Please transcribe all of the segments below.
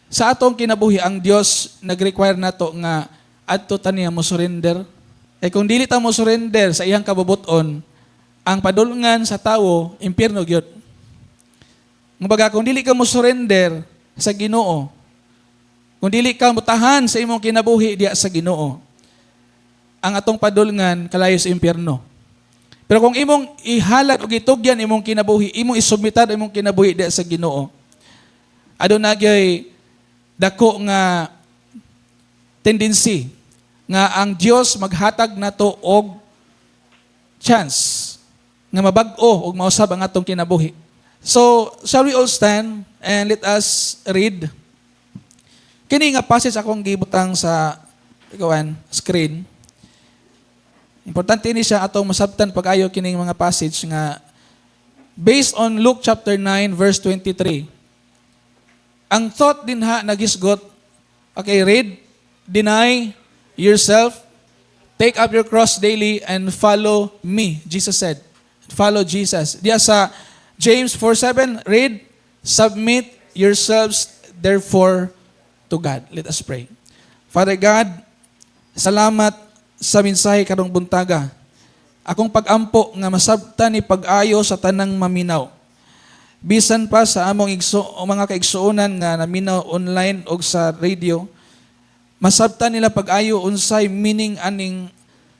Sa atong kinabuhi, ang Dios nag-require nato nga adto ta niya mo surrender. Eh kung dili ta mo surrender sa iyang kabubuton, ang padulngan sa tawo impierno gyud. Kumbaga, kung dili ka mo surrender sa Ginoo, kung dili ka mutahan sa imong kinabuhi diya sa Ginoo, ang atong padulngan kalayo sa impyerno. Pero kung imong ihalad og itugyan imong kinabuhi, imong isubmitar imong kinabuhi diya sa Ginoo, aduna gyud dako nga tendency nga ang Dios maghatag nato og chance nga mabag-o og mausab ang atong kinabuhi. So, shall we all stand and let us read? Kini nga passage akong gibutang sa ikawan screen. Importante ni siya atong masabtan pag-ayo kining mga passage nga based on Luke chapter 9 verse 23. Ang thought dinha nagisgot, okay, read, "Deny yourself, take up your cross daily and follow me," Jesus said. Follow Jesus. Diya sa James 4:7, read, "Submit yourselves therefore to God." Let us pray. Father God, salamat sa mensahe karong buntaga. Akong pag-ampo nga masabtan ni pag-ayo sa tanang maminaw. Bisan pa sa among igso, o mga kaigsuonan nga naminaw online o sa radio, masabtan nila pag-ayo unsay meaning aning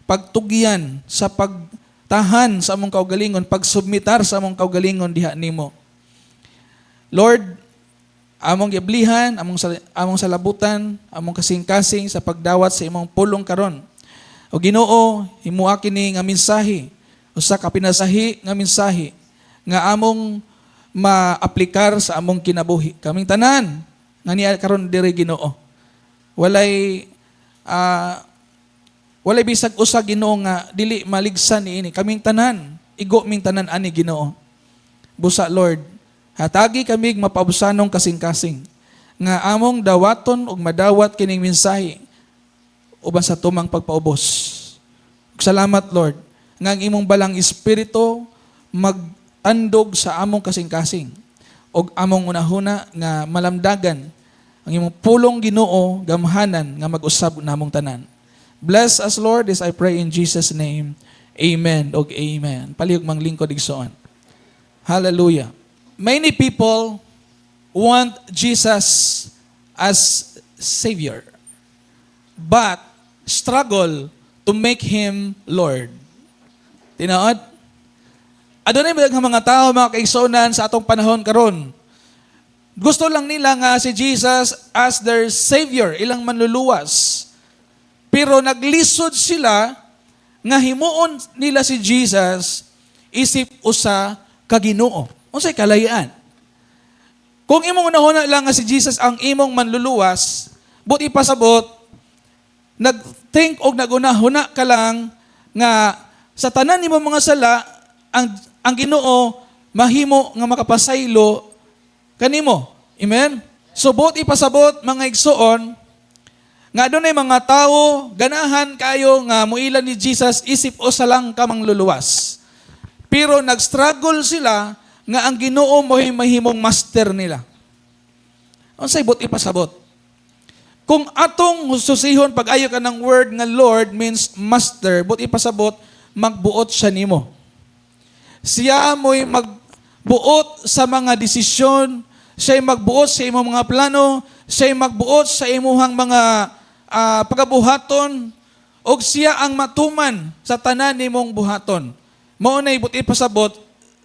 pagtugyan sa pagtahan sa among kaugalingon, pagsubmitar sa among kaugalingon diha nimo. Lord, among giablihan, among salabutan, among kasing-kasing sa pagdawat sa imong pulong karon. O Ginoo, himua kini nga mensahe, usa ka pinasahi nga mensahe nga among maaplikar sa among kinabuhi. Kaming tanan nga niya karon diri, Ginoo. Walay bisag usa, Ginoo, nga dili maligsan niini. Kaming tanan, igo ming tanan ani, Ginoo. Busa, Lord, hatagi kami mapaubsanong kasing-kasing nga among dawaton ug madawat kining mensahe uban sa tumang pagpaubos. Ug salamat, Lord, nga ang imong Balaang Espiritu magtandog sa among kasing-kasing ug among unahuna nga malamdagan ang imong pulong, Ginoo, gamhanan nga mag-usab namong tanan. Bless us, Lord, this I pray in Jesus' name. Amen og amen. Palihog manglingkod, igsoon. Hallelujah. Many people want Jesus as Savior, but struggle to make Him Lord. Tinood? Adunay mga mga tao, mga kaigsuonan, sa atong panahon karon. Gusto lang nila nga si Jesus as their Savior, ilang manluluwas. Pero naglisod sila nga himuon nila si Jesus isip usa ka Ginoo. Unsay kalayaan? Kung imong unahuna lang nga si Jesus ang imong manluluwas, but ipasabot, nag-think og nagunahuna ka lang nga sa tanan nimo mga sala, ang Ginoo mahimo nga makapasaylo kanimo. Amen? So buot ipasabot, mga igsoon, nga adunay mga tao ganahan kayo nga muila ni Jesus isip usa lang ka mangluluwas. Pero nag-struggle sila nga ang Ginoo mo'y mahimong master nila. Unsay buot ipasabot? Kung atong susihon pag-ayo ka ng word nga Lord means master, buot ipasabot, magbuot siya nimo. Siya mo'y magbuot sa mga desisyon, siya'y magbuot sa imong mga plano, siya'y magbuot sa imuhang mga pagabuhaton, og siya ang matuman sa tanan nimong buhaton. Mao na buot ipasabot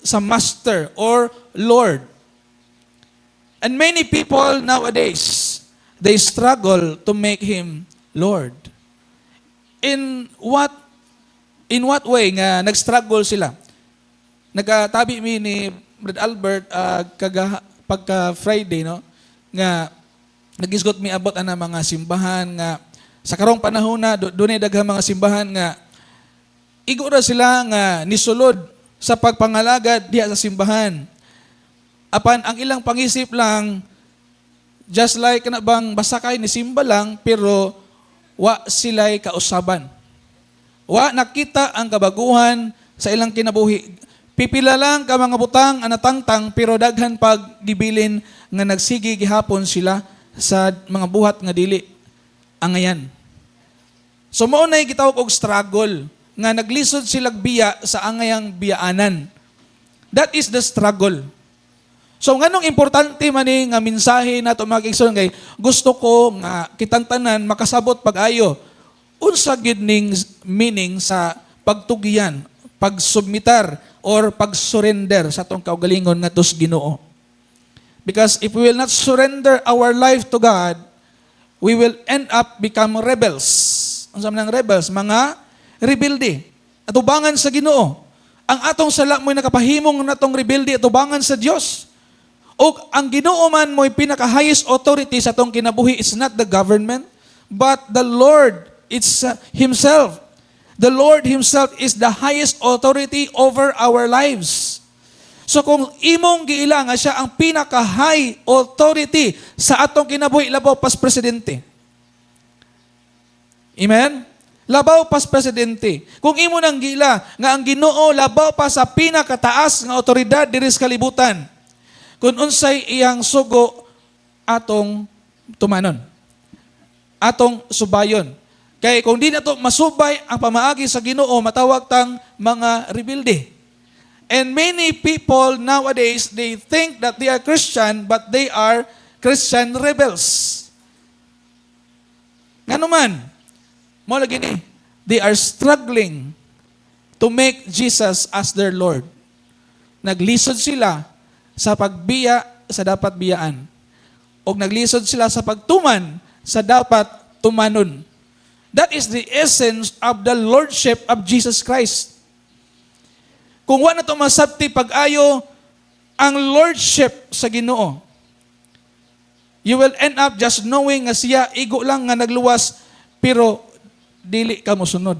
sa master or Lord. And many people nowadays, they struggle to make Him Lord. In what way nga nag-struggle sila? Nagkatabi mi ni Brad Albert kaga, pagka Friday, no, nga nagisgot mi about ana mga simbahan nga sa karong panahon na dunay daghang mga simbahan nga igo ra sila nga nisulod sa pagpangalagad diha sa simbahan. Apan ang ilang pangisip lang, just like kana bang basta kay ni simba lang, pero wa sila'y kausaban. Wa nakita ang kabaguhan sa ilang kinabuhi. Pipila lang ka mga butang ang natangtang, pero daghan pag gibilin nga nagsige gihapon sila sa mga buhat nga dili angayan. So mao na gitawag og struggle nga naglisod sila biya sa angayang biyaanan. That is the struggle. So nganong importante man ni nga mensahe nato, mga kaigsoon, kay gusto ko nga kitang tanan makasabot pag-ayo unsa gyud ning meaning sa pagtugyan, pagsubmitar or pag-surrender sa atong kaugalingon ngadto sa Ginoo. Because if we will not surrender our life to God, we will end up become rebels. Unsa man ang rebels? Mga rebelde. Atubangan sa Ginoo. Ang atong sala mo'y nakapahimong natong rebelde atubangan sa Dios. O ang Ginoo man mo'y pinaka-highest authority sa atong kinabuhi is not the government, but the Lord it's Himself. The Lord Himself is the highest authority over our lives. So kung imong giila nga siya ang pinaka-high authority sa atong kinabuhi, labaw pas presidente. Amen? Labaw pas presidente. Kung imo nang giila nga ang Ginoo labaw pa sa pinakataas nga otoridad diri sa kalibutan, kung unsay iyang sugo, atong tumanon. Atong subayon. Kay kung di nato masubay ang pamaagi sa Ginoo, matawag tang mga rebelde. And many people nowadays, they think that they are Christian, but they are Christian rebels. Ngano man, mao lagi ni, they are struggling to make Jesus as their Lord. Naglisod sila sa pagbiya sa dapat biyaan. O naglisod sila sa pagtuman sa dapat tumanon. That is the essence of the Lordship of Jesus Christ. Kung wa nato masabti pag-ayo ang Lordship sa Ginoo, you will end up just knowing nga siya igo lang nga nagluwas, pero dili ka mosunod.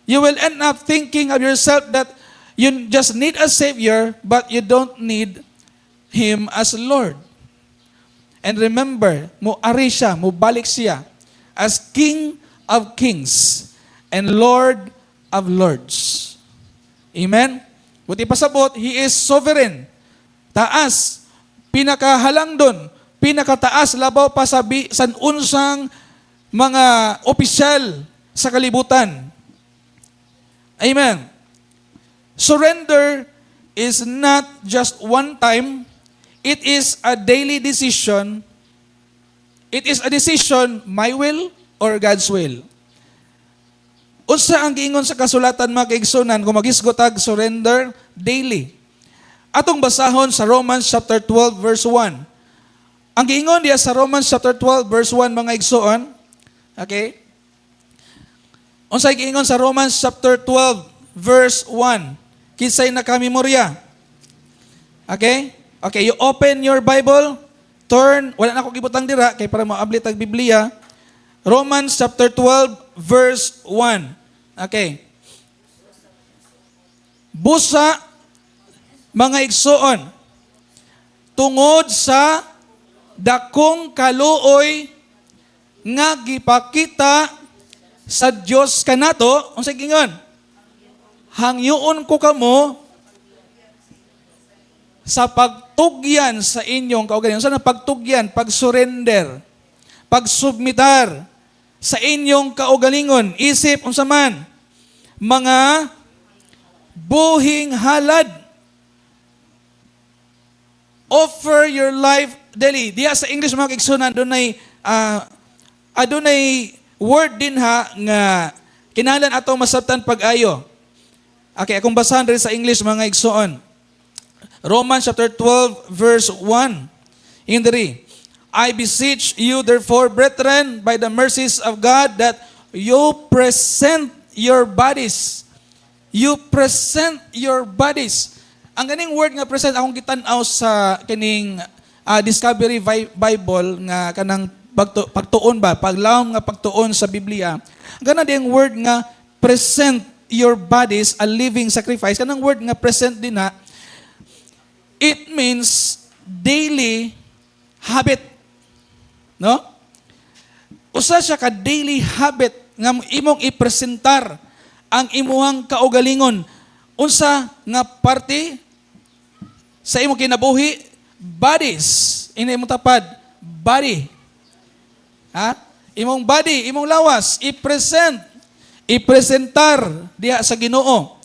You will end up thinking of yourself that you just need a Savior, but you don't need Him as Lord. And remember, mo ari siya, mo balik siya as King of Kings and Lord of Lords. Amen? Buot pasabot, He is sovereign. Taas, pinakahalangdon, pinakataas, labaw pa sa bisan unsang mga opisyal sa kalibutan. Amen. Surrender is not just one time, it is a daily decision. It is a decision, my will or God's will. Unsa ang giingon sa kasulatan, mga kaigsunan, kung magisgot tag surrender daily? Atong basahon sa Romans chapter 12 verse 1. Ang giingon diya sa Romans chapter 12 verse 1, mga igsoon, okay? Unsay giingon sa Romans chapter 12 verse 1? Kinsay nakamemorya? Okay? Okay, you open your Bible, turn, wala na ako gibutang dira kay para maabli tag Biblia. Romans chapter 12 verse 1. Okay. Busa, mga igsoon, tungod sa dakong kaluoy nga gipakita sa Dios kanato, unsay giingon? Hangyoon ko kamo sa pagtugyan sa inyong kaugalingon. Sa pagtugyan, pag-surrender, pagsubmitar sa inyong kaugalingon, isip unsa man, mga buhing halad. Offer your life daily. Diya sa English, mga kaigsunan, adunay word din ha nga kinahanglan atong masabtan pag-ayo. Okay, akong basahan rin sa English, mga igsoon. Romans chapter 12 verse 1. In diri, "I beseech you therefore, brethren, by the mercies of God, that you present your bodies." You present your bodies. Ang ganing word nga "present", akong gitan-aw sa kining Discovery Bible nga kanang pagtuon ba, paglawom nga pagtuon sa Biblia. Ang kanang diyang word nga "present your bodies a living sacrifice", kanang word nga "present" din na, it means daily habit. No? Usa siya ka daily habit nga imong ipresentar ang imuhang kaugalingon. Unsa nga parte sa imong kinabuhi? Bodies. Ini imong tapad. body. Ha? Imong body, imong lawas, i-present, i-presentar diha sa Ginoo.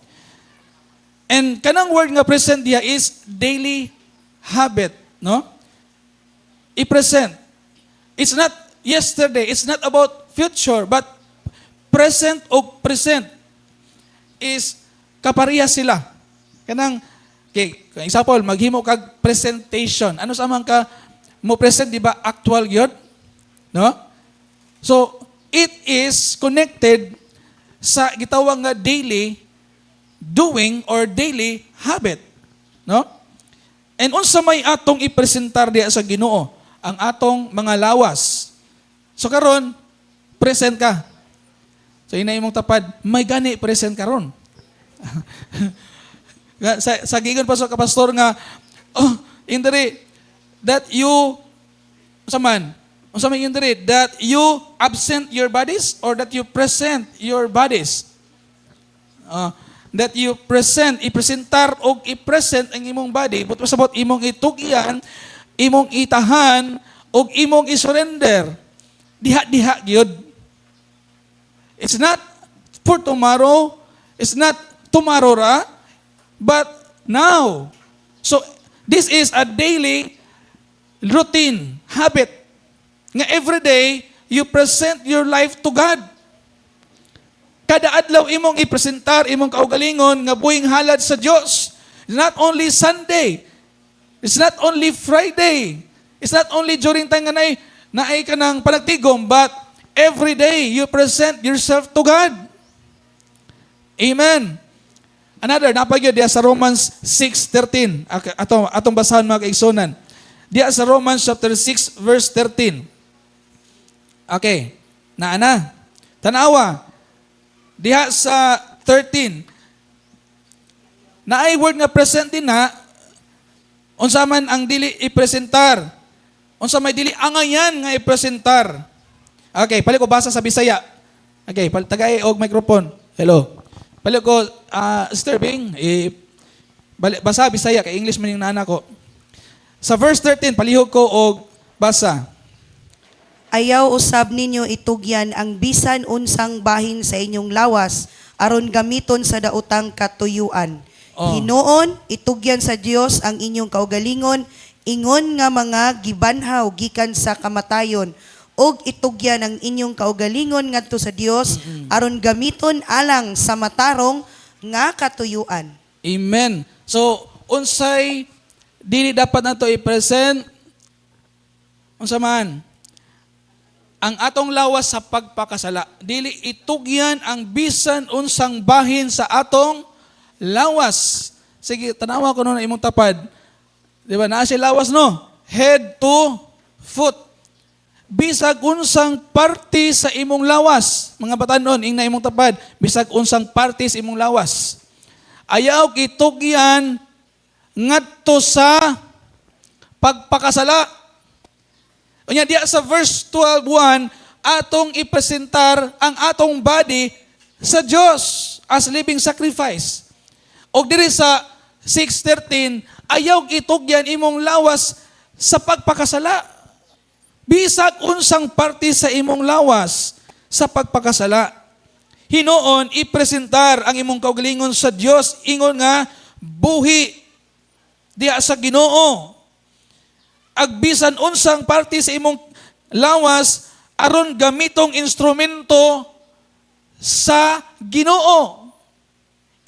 And kanang word nga present diha is daily habit, no? I-present. It's not yesterday, it's not about future, but present o present is kapareha sila. Kanang, okay, example, maghimo kag presentation. Ano sa man ka mo present, di ba, actual gyud? No? So, it is connected sa gitawag nga daily doing or daily habit. No? And unsa may atong ipresentar diha sa Ginoo? Ang atong mga lawas. So karon, present ka. So ina imong tapad, may gani present karon. Sa gigon pa sa kapastor nga, oh, indiri that you sa man, unsa may indiri that you absent your bodies or that you present your bodies? That you present, ipresentar og i-present ang imong body, but pasabot imong itugyan, imong itahan, og imong i-surrender. Diha-diha gyud. It's not for tomorrow, it's not tomorrow ra, but now. So, this is a daily routine, habit, nga every day, you present your life to God. Kada adlaw imong ipresentar imong kaugalingon nga buhing halad sa Dios. It's not only Sunday. It's not only Friday. It's not only during time nga naay ka ng panagtigom, but every day you present yourself to God. Amen. Another, naa pa gyud diya sa Romans 6:13. Atong basahan, mga kaigsunan. Diya sa Romans chapter 6 verse 13. Okay. Naa na. Tanawa. Diha sa 13. Naay word nga present din na unsa man ang dili ipresentar. Unsa may dili angayan nga ipresentar. Okay, balik ko basa sa Bisaya. Okay, tagay og microphone. Hello. Balik ko Sister Bing, eh, balik, basa Bisaya kay English man yung nana ko. Sa verse 13, palihog ko og basa. Ayaw usab ninyo itugyan ang bisan unsang bahin sa inyong lawas aron gamiton sa daotang katuyuan. Oh. Hinuon, itugyan sa Dios ang inyong kaugalingon ingon nga mga gibanhaw gikan sa kamatayon ug itugyan ang inyong kaugalingon ngadto sa Dios aron gamiton alang sa matarong nga katuyuan. Amen. So, unsay dili dapat nato i-present? Unsa man? Ang atong lawas sa pagpakasala. Dili itugyan ang bisan unsang bahin sa atong lawas. Sige, tanawa ko no na imong tapad. Di ba? Naa siya lawas, no? Head to foot. Bisag unsang parte sa imong lawas. Mga batanon, ingna imong tapad. Bisag unsang parte sa imong lawas. Ayaw itugyan ngadto sa pagpakasala. Unya diya sa verse 12:1, atong ipresentar ang atong body sa Dios as living sacrifice. Og diri sa 6:13, ayaw itugyan imong lawas sa pagpakasala. Bisag unsang parte sa imong lawas sa pagpakasala. Hinuon, ipresentar ang imong kaugalingon sa Dios ingon nga buhi diha sa Ginoo. Ag bisan unsang parte sa imong lawas aron gamitong instrumento sa Ginoo.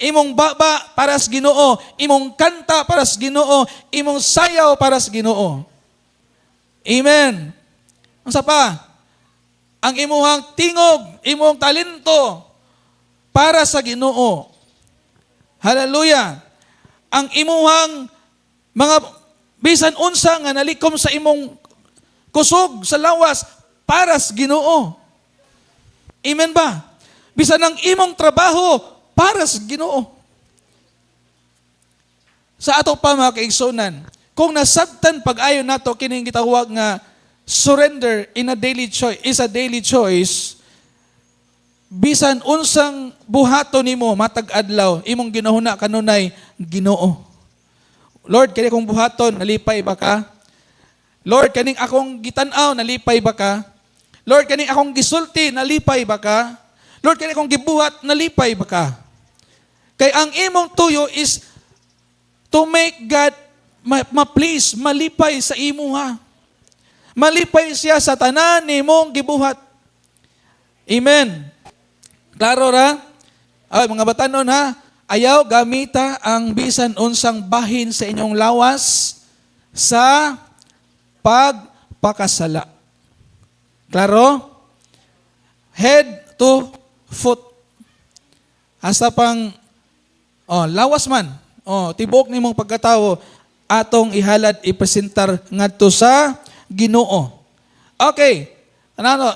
Imong baba para sa Ginoo, imong kanta para sa Ginoo, imong sayaw para sa Ginoo. Amen. Unsa pa? Ang imuhang tingog, imong talento para sa Ginoo. Hallelujah. Ang imuhang mga bisan unsa nga nalikom sa imong kusog sa lawas para sa Ginoo. Amen ba? Bisan ang imong trabaho para sa Ginoo. Sa ato pa, mga kaigsunan, kung nasabtan pag-ayo nato kining gitawag nga surrender in a daily choice is a daily choice, bisan unsang buhaton nimo matag adlaw, imong ginahuna kanunay Ginoo. Lord, kini kong buhaton, nalipay ba ka? Lord, kaning akong gitan-aw, nalipay ba ka? Lord, kaning akong gisulti, nalipay ba ka? Lord, kaning akong gibuhat, nalipay ba ka? Kay ang imong tuyo is to make God ma-please, malipay sa imuha. Malipay siya sa tanan nimong gibuhat. Amen. Klaro ra? Ay, mga batanon ha, ayaw gamita ang bisan unsang bahin sa inyong lawas sa pagpakasala. Klaro? Head to foot. Hasta pang, oh, lawas man. Oh, tibuok nimong pagkatawo atong ihalad, ipresentar ngadto sa Ginoo. Okay. Ano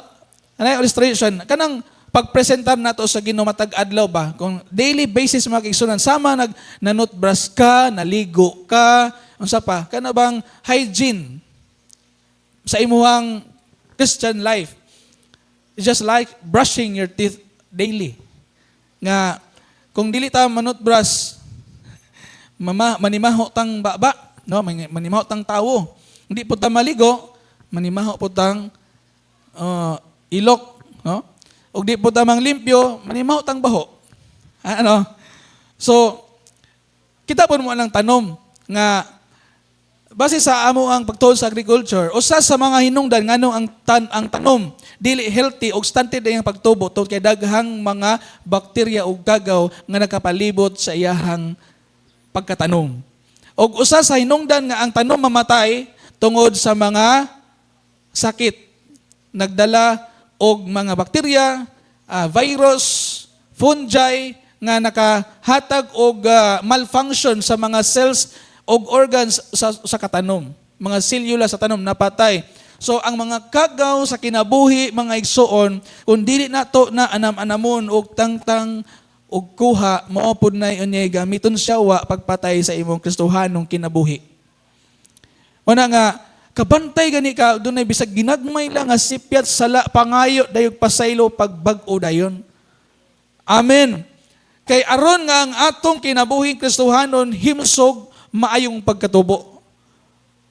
ano illustration kanang pagpresentar nato sa Ginoo matag adlaw ba? Kung daily basis, mga kaigsuonan, sama nag nanutbrush ka, naligo ka, unsa pa? Kana bang hygiene sa imuhang Christian life? It's just like brushing your teeth daily. Nga kung dili ta manutbrush, mama manimaho tang baba, no? Manimaho tang tawo. Hindi po ta maligo, manimaho po tang ilok, no? Ug di po ta manglimpyo, manimaho tang baho. Ah, ano? So, kita po mo ang tanom nga base sa amo ang pagtuon sa agriculture, usa sa mga hinungdan ngano ang tanom dili healthy og stunted ang pagtubo tungod kay daghang mga bakterya ug kagaw nga nakapalibot sa iyahang pagkatanom. Og usa sa hinungdan nga ang tanom mamatay tungod sa mga sakit nagdala og mga bakterya, virus, fungi nga nakahatag og malfunction sa mga cells og organs sa katanom. Mga selula sa tanom napatay. So ang mga kagaw sa kinabuhi, mga igsuon, kung dili nato na anam-anamon og tangtang og kuha, mao pud na unyay gamiton siya wa pagpatay sa imong Kristohanong kinabuhi. Una nga, kabantay gani ka, dunay bisag ginagmay lang nga sipyat sala, pangayo dayog pasaylo pagbag-o dayon. Amen. Kay aron nga ang atong kinabuhing Kristohanon himsog, maayong pagkatubo.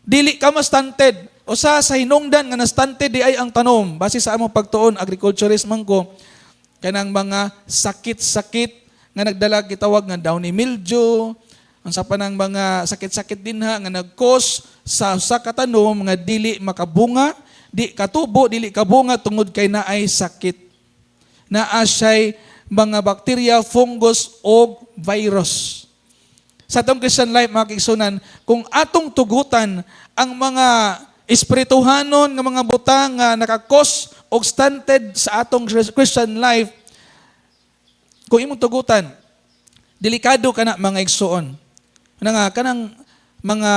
Dili ka ma-stunted. Usa sa hinungdan nga na-stunted di ay ang tanom. Base sa among pagtuon, agriculturist man ko, kanang mga sakit-sakit nga nagdala, gitawag nga downy mildew, ang sa panang mga sakit-sakit dinha nga nag-cause sa katanom nga dili makabunga, di katubo, dili kabunga tungod kay naay sakit. Naa siya'y mga bakterya, fungus o virus. Sa atong Christian life, mga kaigsuonan, kung atong tugutan ang mga espirituhanon nga mga butang nga naka-cause og stunted sa atong Christian life, kung imong tugutan, delikado ka na, mga igsuon. Ano nga, kanang mga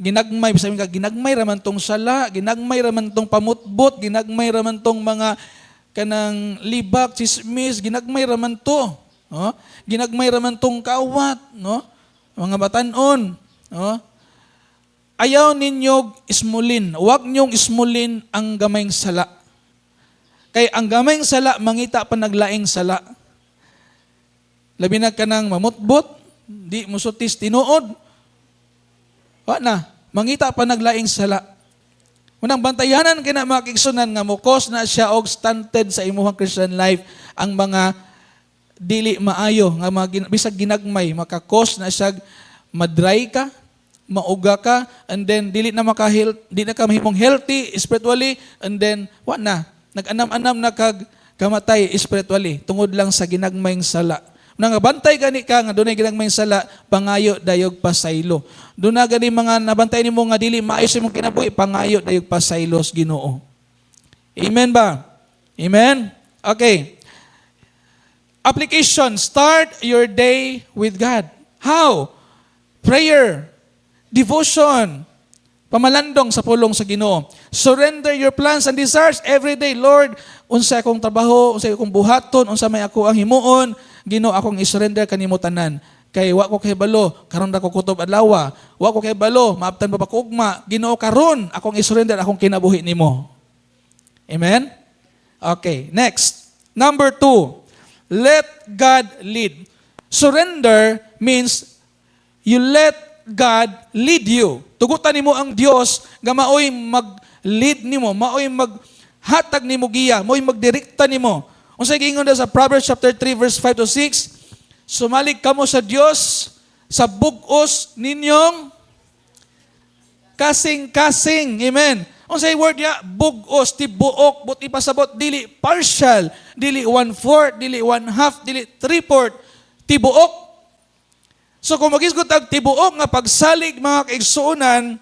ginagmay, sabi ka, ginagmay raman tong sala, ginagmay raman tong pamutbot, ginagmay raman tong mga kanang libak, chismis, ginagmay raman to. No? Ginagmay raman tong kawat, no? Mga batanon, no? Ayaw ninyo ismulin, huwag ninyong ismulin ang gamayng sala. Kay ang gamayng sala, mangita pa naglaing sala. Labi na kanang mamutbot, di musultis tinuod. Wa na, mangita pa naglaing sala. Unang bantayanan kina, mga kaigsuonan, nga mo-cause na siya og stunted sa imuhang Christian life ang mga dili maayo nga mga bisag ginagmay, maka-cause na siya madry ka, mauga ka, and then dili na maka di na ka mahimong healthy spiritually, and then wa na, nag-anam-anam na kag kamatay spiritually tungod lang sa ginagmayng sala. Nang bantay gani ka nga dunay ginagmayng sala, pangayo dayog pasaylo. Duna gani mga nabantay nimo nga dili maayo sa imong kinabuhi, pangayo dayog pasaylo sa Ginoo. Amen ba? Amen? Okay. Application, start your day with God. How? Prayer, devotion, pamalandong sa pulong sa Ginoo. Surrender your plans and desires every day. Lord, unsa akong trabaho, unsa akong buhaton, unsa may ako ang himuon, Ginoo, akong i-surrender kanimo tanan. Kay wa ko kahibalo, karon ra ko kutob adlaw. Wa ko kahibalo, maabtan pa ba ko ugma. Ginoo, karon akong i-surrender akong kinabuhi nimo. Amen? Okay, next. Number 2, let God lead. Surrender means you let God lead you. Tugutan nimo ang Dios nga maoy mag-lead nimo, maoy maghatag nimo giya, maoy magdirekta nimo. Unsay giingon sa Proverbs chapter 3 verse 5 to 6? Sumalig kamo sa Dios sa bug-os ninyong kasing-kasing. Amen. Unsay word ya? Bug-os, tibuok, buot ipasabot, dili partial, dili one-fourth, dili one-half, dili three-fourth, tibuok. So kung magisgot ang tibuok nga pagsalig, mga kaigsuonan,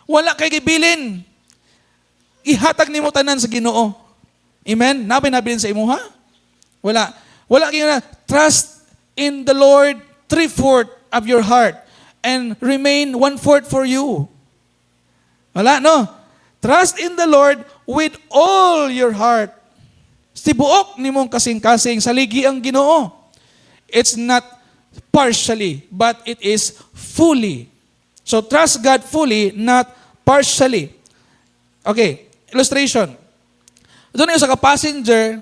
wala kay gibilin. Ihatag nimo tanan sa Ginoo. Amen? Naa bay nabilin sa imuha? Wala. Wala kay na trust in the Lord three-fourth of your heart and remain one-fourth for you. Wala, no? Trust in the Lord with all your heart. Tibuok nimong kasing-kasing, saligi ang Ginoo. It's not partially, but it is fully. So trust God fully, not partially. Okay, illustration. Doon usa ka passenger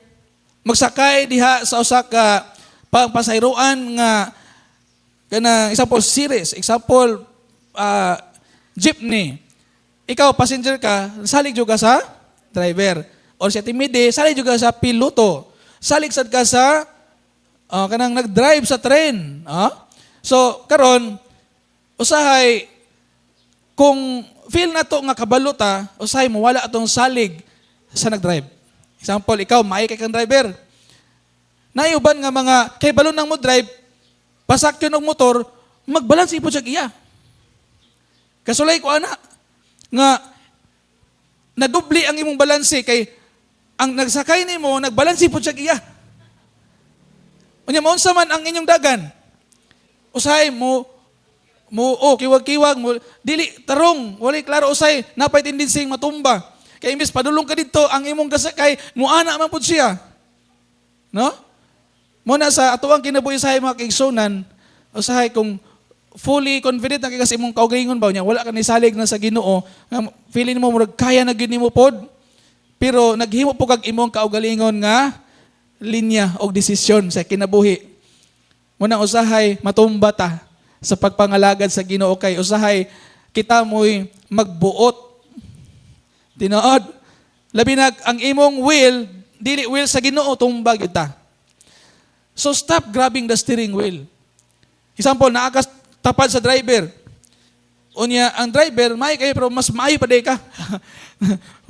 magsakay diha sa usa ka pangpasayroan nga kanang example series, example jeepney. Ikaw, passenger ka, salig jud ka sa driver. Or si Timide, salig jud ka sa piloto. Salig sad ka sa kanang nag-drive sa train. Ah? So karon, usahay kung feel na to nga kabalo ta, usahay mo wala atong salig sa nag-drive. Example, ikaw maayo kay kang driver. Naay uban nga mga kay balo nang mo drive, pasakyon og motor, magbalanse po siya iya. Kasulay ko ana nga nadubli ang imong balanse kay ang nagsakay nimo nagbalanse po siya iya. Unya, maunsa man ang inyong dagan? Usahay mo mo oh kiwag-kiwag mo, dili tarong, wali klaro, usay napay tendency matumba. Kay imbes padulong ka didto, ang imong kasakay muana man pud siya. No? Mo na sa atoang kinabuhi sa mga kaigsunan, usahay kung fully confident na kay ka sa imong kaugalingon ba niya, wala ka nisalig na sa Ginoo, nga feeling mo murag kaya na gyud nimo pod. Pero naghimo po kag imong kaugalingon nga linya og desisyon sa kinabuhi. Muna usahay matumba ta sa pagpangalagad sa Ginoo kay usahay kita mo'y magbuot. Tinuod. Labi na ang imong will dili will sa Ginoo, tumba gyud ta. So stop grabbing the steering wheel. Example, naa ka tapad sa driver. Unya, ang driver, maayo kayo, pero mas maayo pa ka.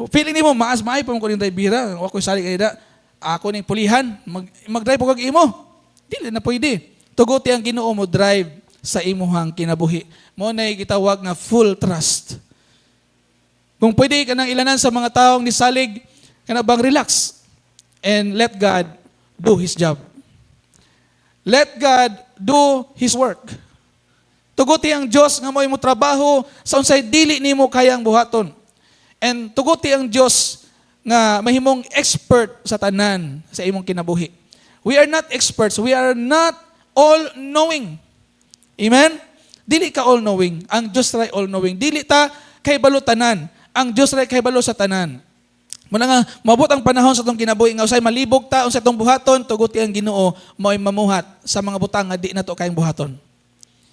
Feeling nimo, mas maayo pa mo ko yung driver. Wa ko salig ay da. Ako ning pulihan, mag-drive po kag imo. Dili na pwede. Tuguti ang Ginoo mo drive sa imuhang kinabuhi. Mo na gitawag nga full trust. Kung pwede ka nang ilanan sa mga taong nisalig, kana bang relax and let God do His job. Let God do His work. Tuguti ang Dios nga mo trabaho sa unsay dili nimo kayang buhaton. And tuguti ang Dios nga mahimong expert sa tanan sa imong kinabuhi. We are not experts. We are not all-knowing. Amen? Dili ka all-knowing. Ang Dios ray all-knowing. Dili ta kahibalo tanan. Ang Dios ray kahibalo sa tanan. Muna nga, mabot ang panahon sa atong kinabuhi nga usay malibog ta unsa atong buhaton, tuguti ang Ginoo mao'y mamuhat sa mga butang nga di nato kayang buhaton.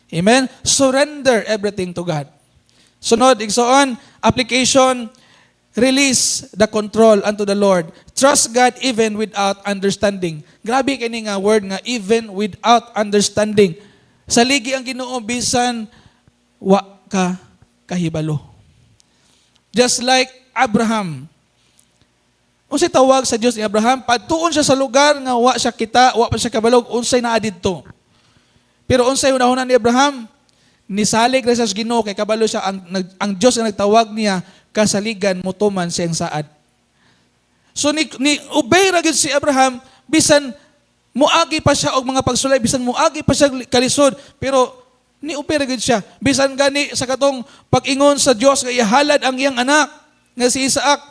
Amen? Surrender everything to God. Sunod, igsoon, application, release the control unto the Lord. Trust God even without understanding. Grabe kini nga word nga "even without understanding." Saligi ang Ginoo bisan wa ka kahibalo. Just like Abraham. Unsay tawag sa Dios ni Abraham? Padtuon siya sa lugar nga wa siya kita, wa pa siya kabalo unsay naa didto. Pero unsay hunahuna ni Abraham? Nisalig ra siya sa Ginoo kay kabalo siya ang Dios nga nagtawag niya kasaligan motuman siyang saad. So ni obey ra gyud si Abraham bisan muagi pa siya og mga pagsulay, bisan muagi pa siya kalisod, pero ni obey ra gyud siya. Bisan gani sa katong pag-ingon sa Dios nga ihalad ang iyang anak nga si Isaac.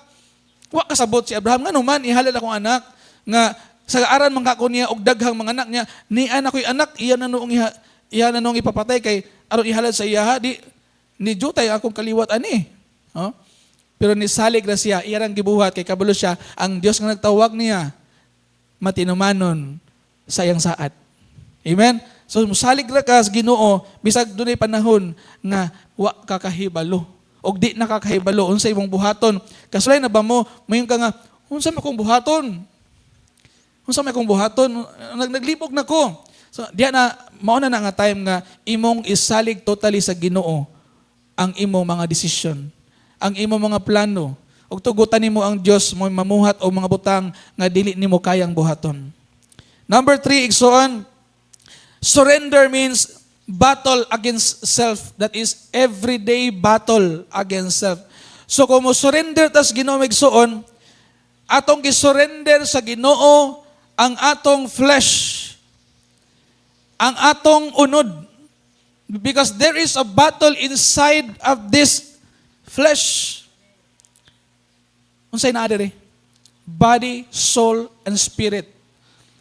Wa kasabot si Abraham, ngano man ihalad akong anak nga sa aran man kako niya og daghang mga anak niya, ni anak ko'y anak iya na noong iha, iya na noong ipapatay kay aron ihalad sa iya, di ni jutay akong kaliwat ani. Oh? Pero nisalig ra siya, iya rang gibuhat kay kabalo siya ang Dios nga nagtawag niya matinumanon sa iyang saad. Amen? So musalig ra ka sa Ginoo bisag dunay panahon nga wa ka kahibalo og di na ka kahibalo unsa imong buhaton. Kasulay na ba mo moingon ka nga, "Unsa man akong buhaton? Unsa may akong buhaton? Naglibog na ko." So diya na mao na na nga time nga imong isalig totally sa Ginoo ang imong mga desisyon, ang imong mga plano. Ug tugutan nimo ang Dios mo mamuhat og mga butang nga dili nimo kayang buhaton. Number 3, igsoon, surrender means battle against self. That is everyday battle against self. So kung mo surrender tas Ginoo, igsoon, atong gisurrender sa Ginoo ang atong flesh, ang atong unod. Because there is a battle inside of this flesh. Unsay naa diri? Body, soul, and spirit.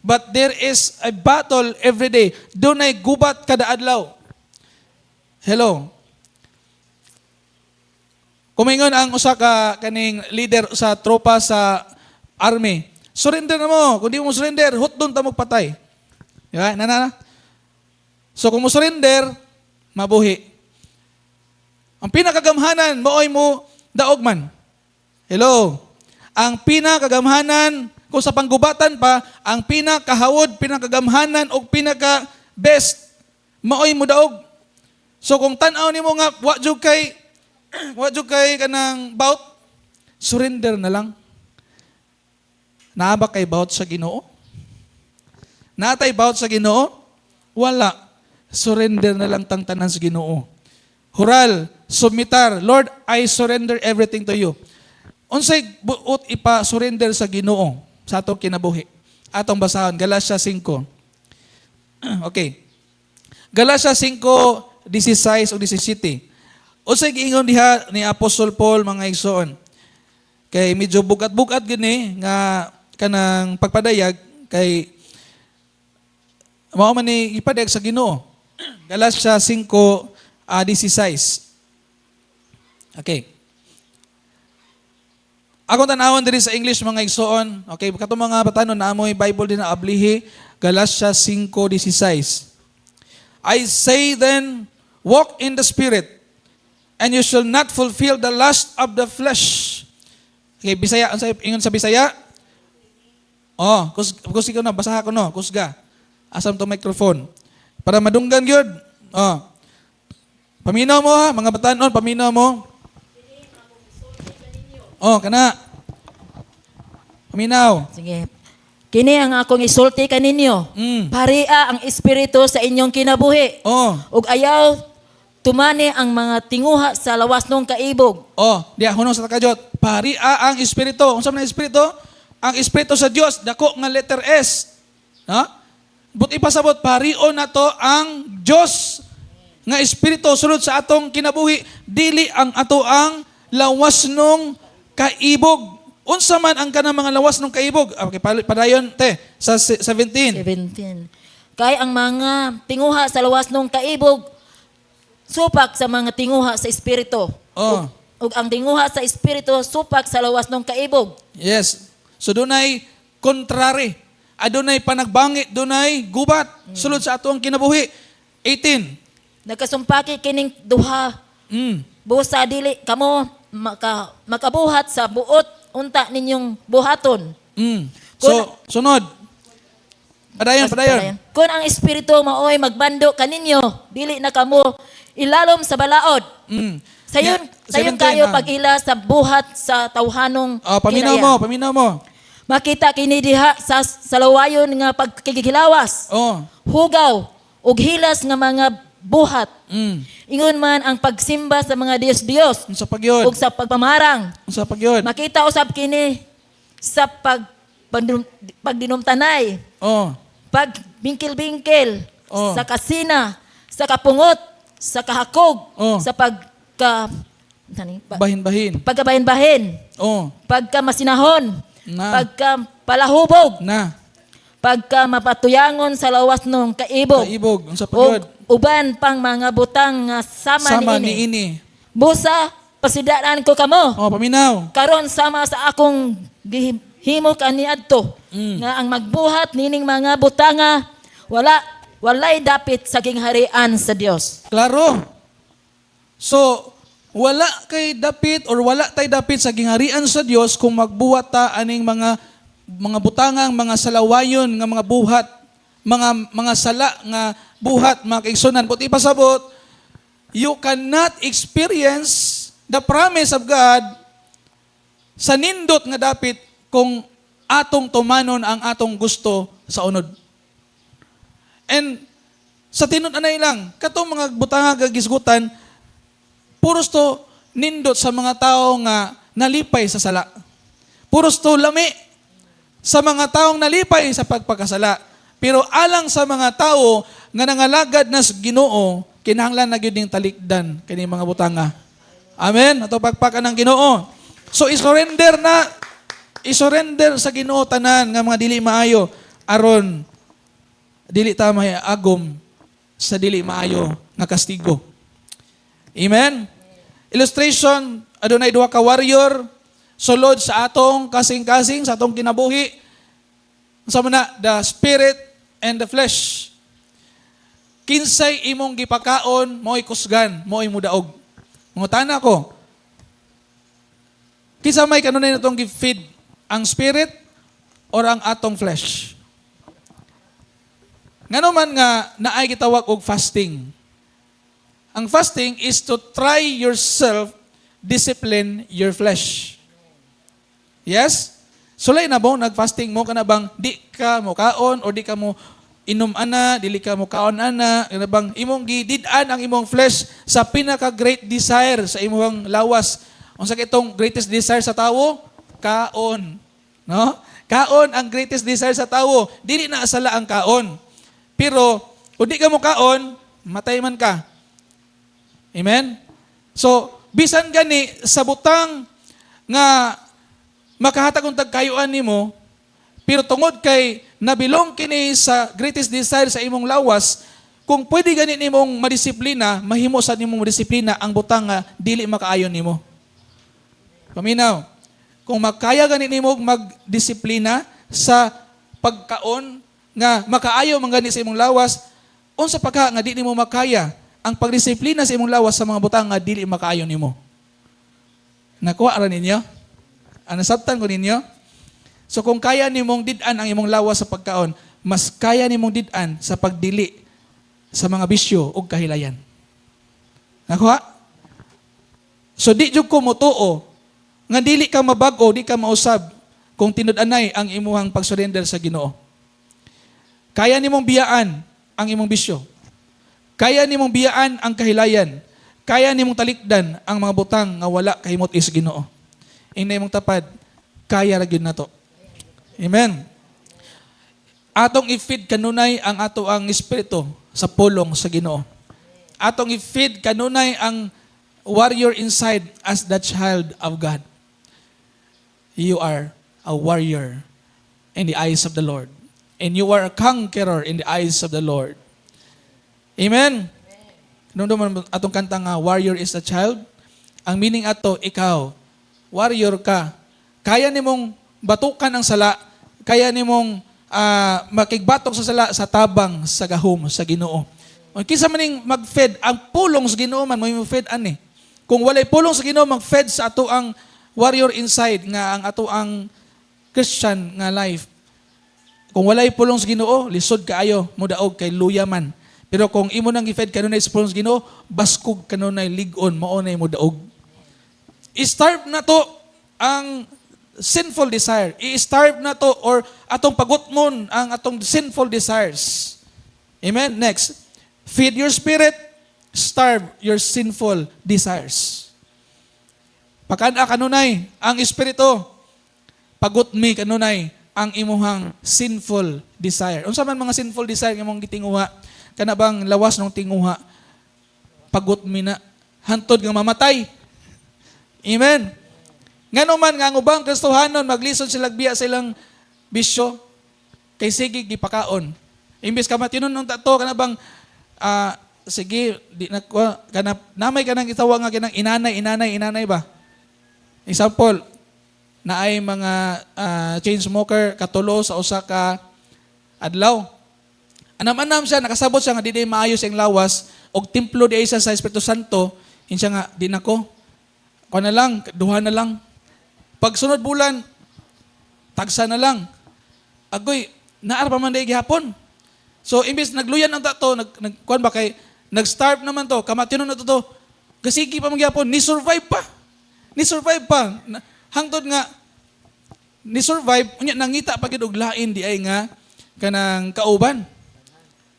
But there is a battle every day. Dunay gubat kada adlaw. Hello. Kumingon ang usa ka kaning leader sa tropa sa army, "Surrender na mo. Kung di mo surrender, hutdon ta mo patay." Di ba? Na, na, na. So kung mo surrender, mabuhi. Ang pinakagamhanan, maoy mo daog man. Hello. Ang pinakagamhanan, kung sa panggubatan pa, ang pinakahawod, pinakagamhanan, o pinaka best, maoy mo daog. So kung tan-aw nimo nga wa jud kay kanang bout, surrender na lang. Naa ba kay bout sa Ginoo? Naa tay bout sa Ginoo? Wala. Surrender na lang tang tanan sa Ginoo. Hural, submitar, "Lord, I surrender everything to you." Unsay buot ipa-surrender sa Ginoo sa atong kinabuhi? Atong basahon Galatia 5. Okay. Galatia 5:16 ug 17. Unsay giingon diha ni Apostle Paul, mga igsoon? Kay medyo bugat-bugat gini nga kanang pagpadayag kay mao man ni ipadayag sa Ginoo. Galatia 5:16. Okay. Akong tanawon diri sa English, mga igsoon. Okay, katong mga batanon naa moy Bible din na ablihi, Galatia 5:16. "I say then, walk in the Spirit, and you shall not fulfill the lust of the flesh." Okay, Bisaya, unsa ingon sa Bisaya? Oh, kus ikaw na basaha ko no, kusga. Asam to microphone? Para madunggan gyud. Oh. Paminaw mo ha, mga batanon, paminaw mo. Oh, kana. Paminaw. Sige. "Kini ang akong isulti kaninyo. Paria ang espiritu sa inyong kinabuhi. Ug ayaw tumani ang mga tinguha sa lawas nung kaibog." Oh, diya hunong sa takajot. Paria ang espiritu. Unsa man ang espiritu? Ang espiritu sa Dios, dako nga letter S. Ha? But ipasabot, pario na to ang Dios nga espiritu sulod sa atong kinabuhi, dili ang ato ang lawas nung kaibog. Unsa man ang kanang mga lawas nung kaibog? Okay, padayon te sa 17. 17. "Kay ang mga tinguha sa lawas nung kaibog supak sa mga tinguha sa espiritu. Ug ang tinguha sa espiritu supak sa lawas nung kaibog." Yes. So dunay contrary. Adunay panagbangit, dunay gubat sulod sa atong kinabuhi. 18. "Nagkasumpaki kining duha. Busa dili kamo makabuhat sa buot unta ninyong buhaton." So, sunod. Padayon, padayon. "Kung ang espiritu maoy magbando kaninyo, dili na kamo ilalom sa balaod. Sayon, sayon 17, kayo ah. pag-ila sa buhat sa tawhanong Ah, paminaw kinaya. Mo, paminaw mo. Makita kini diha sa salawayon nga pagkikilawas, hugaw ug hilas nga mga buhat. Ingon man ang pagsimba sa mga Diyos-Diyos Unsa pagyod? Ug sa pagpamarang. Unsa pagyod? Makita usab kini sa pagdinumtanay, pagbingkil-bingkil, sa kasina, sa kapungot, sa kahakog, sa pagka ano, Bahin-bahin. Pagkabahin-bahin, pagka masinahon, pagka palahubog, pagka mapatuyangon sa lawas nung kaibog, Kaibog. Unsa ug pagyod? Uban pang mga butang nga sama, Sama niini. niini. Busa pasidaan ko kamo Oh, paminaw. karon sama sa akong gihimo kaniadto nga ang magbuhat nining mga butanga wala walay dapit sa gingharian sa Dios. Klaro. So, wala kay dapit or wala tay dapit sa gingharian sa Dios kung magbuhat ta aning mga butangang mga salawayon nga mga buhat, mga sala nga buhat, mga kaigsunan. But ipasabot, you cannot experience the promise of God sa nindot nga dapit kung atong tumanon ang atong gusto sa unod. And sa tinud-anay lang, katong mga butanga gagisgutan, puros to nindot sa mga tao nga nalipay sa sala. Puros to lami sa mga taong nalipay sa pagpakasala. Pero alang sa mga tao nga nangalagad na sa Ginoo, kinahanglan na gyud ning talikdan kini mga butanga. Amen. Ato pagpakan ng Ginoo. So isurrender na, isurrender sa Ginoo tanan nga mga dili maayo aron dili ta agom sa dili maayo nga kastigo. Amen. Illustration, adunay duha ka warrior sulod sa atong kasing-kasing, sa atong kinabuhi. Unsa man na? The spirit and the flesh. Kinsay imong gipakaon, mo'y kusgan, mo'y mudaog. Mangutana ko. Kinsa may kanunay natong gi-feed, ang spirit or ang atong flesh? Ngano man nga naay gitawag og fasting? Ang fasting is to try yourself discipline your flesh. Yes? Sulay na mo, nag-fasting mo, kana bang di ka mo kaon or di ka mo inom ana, dili ka mo kaon ana, kana bang imong gidid-an ang imong flesh sa pinaka great desire sa imong lawas. Unsa kay itong greatest desire sa tawo? Kaon. No? Kaon ang greatest desire sa tawo. Dili na sala ang kaon. Pero kung di ka mo kaon, matay man ka. Amen? So, bisan gani sa butang nga makahatag og tagkayuan nimo, pero tungod kay nabilong kini sa greatest desire sa imong lawas, kung pwede gani nimong madisiplina, mahimo sa nimong madisiplina ang butang nga dili makaayon nimo. Paminaw. Kung makaya gani nimo magdisiplina sa pagkaon nga makaayo man gani sa imong lawas, unsa pa ka nga di nimo makaya ang pagdisiplina sa imong lawas sa mga butang nga dili makaayo nimo? Nakuha ra ninyo? Ano, nasabtan ko ninyo? So kung kaya nimong did-an ang imong lawas sa pagkaon, mas kaya nimong did-an sa pagdili sa mga bisyo ug kahilayan. Nakuha? So di jud ko motuo nga dili ka mabag-o, di ka mausab kung tinud-anay ang imuhang pagsurrender sa Ginoo. Kaya nimong biyaan ang imong bisyo. Kaya nimong biyaan ang kahilayan. Kaya nimong talikdan ang mga butang nga wala kahimot is Ginoo. Ingna imong tapad, kaya ra gyud nato. Amen. Atong i-feed kanunay ang ato ang espiritu sa pulong sa Ginoo. Atong i-feed kanunay ang warrior inside as the child of God. You are a warrior in the eyes of the Lord. And you are a conqueror in the eyes of the Lord. Amen. Nung man atong kanta nga "Warrior is a Child", ang meaning ato, ikaw, warrior ka. Kaya nimong batukan ang sala, kaya nimong makigbatok sa sala sa tabang sa gahom sa Ginoo. O kinsa man ning mag-fed, ang pulong sa Ginoo man mo fed ani. Kung walay pulong sa Ginoo mag-fed sa ato ang warrior inside nga ang ato ang Christian nga life. Kung walay pulong sa Ginoo, lisod kaayo modaog kay luya man. Pero kung imo nang gi-fed kanunay sa pulong sa Ginoo, baskog kanunay, lig-on, mao nay modaog. I-starve na to ang sinful desire. I-starve na to or atong pagutmon ang atong sinful desires. Amen? Next. Feed your spirit, starve your sinful desires. Pakan-a kanunay ang espiritu. Pagutmi kanunay ang imuhang sinful desire. Unsa man mga sinful desire nga imong gitinguha? Kana bang lawas ng tinguha? Pagutmi na hantod nga mamatay. Amen. Ngano man nga ang ubang Kristohanon maglisod sila biya sa ilang bisyo kay sige gipakaon. Imbes ka matinon nung tato, kana bang sige di na ko kana namay kanang gitawag nga kanang inanay, inanay, inanay ba? Example, naay mga chain smoker, katulo sa usa ka adlaw. Anam-anam siya, nakasabot siya nga di diay maayo siyang lawas, og templo di ay siya sa Espiritu Santo, ingon siya nga, "Di nako, kuan na lang, duha na lang." Pagsunod bulan, tagsa na lang. Agoy, naa ra pa man diay gihapon. So, imbis nagluyan ang tato, nag kuan ba kay, nag-starve naman to, kamatinon na to to, gasigi pa man gihapon, ni-survive pa. Ni-survive pa. Hangtod nga, ni-survive, unya nangita pa gid og lain di ay nga kanang kauban.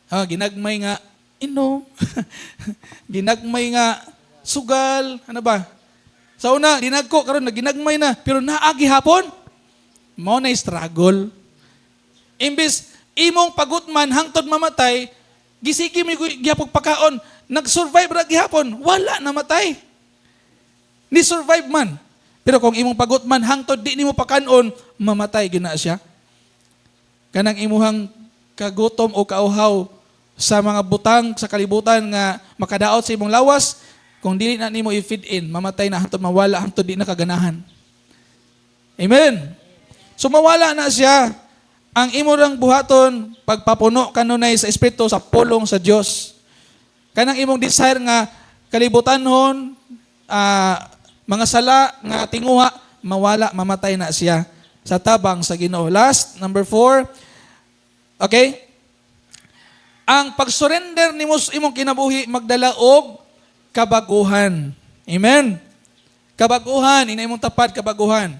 Ha, ginagmay nga inom. Ginagmay nga sugal, ano ba? Sa una, dinagko karon naginagmay na, pero naa gihapon. Mao na struggle. Imbis imong pagutman hangtod mamatay, gisigi mo gihapon pakaon, nag-survive ra gihapon, wala namatay. Ni survive man. Pero kung imong pagutman hangtod di nimo pakanon, mamatay gyud na siya. Kanang imuhang kagutom o kauhaw sa mga butang sa kalibutan nga makadaot sa imong lawas, kung dili na nimo i-feed in, mamatay na hangtod mawala, hangtod di na kaganahan. Amen. So mawala na siya. Ang imo rang buhaton, pagpapuno kanunay sa Espiritu sa pulong sa Dios. Kanang imong desire nga kalibutanhon, mga sala nga tinguha, mawala, mamatay na siya sa tabang sa Ginoo. Last, number 4. Okay? Ang pag-surrender nimo sa imong kinabuhi magdala og kabaguhan. Amen. Kabaguhan, ina imong tapad kabaguhan.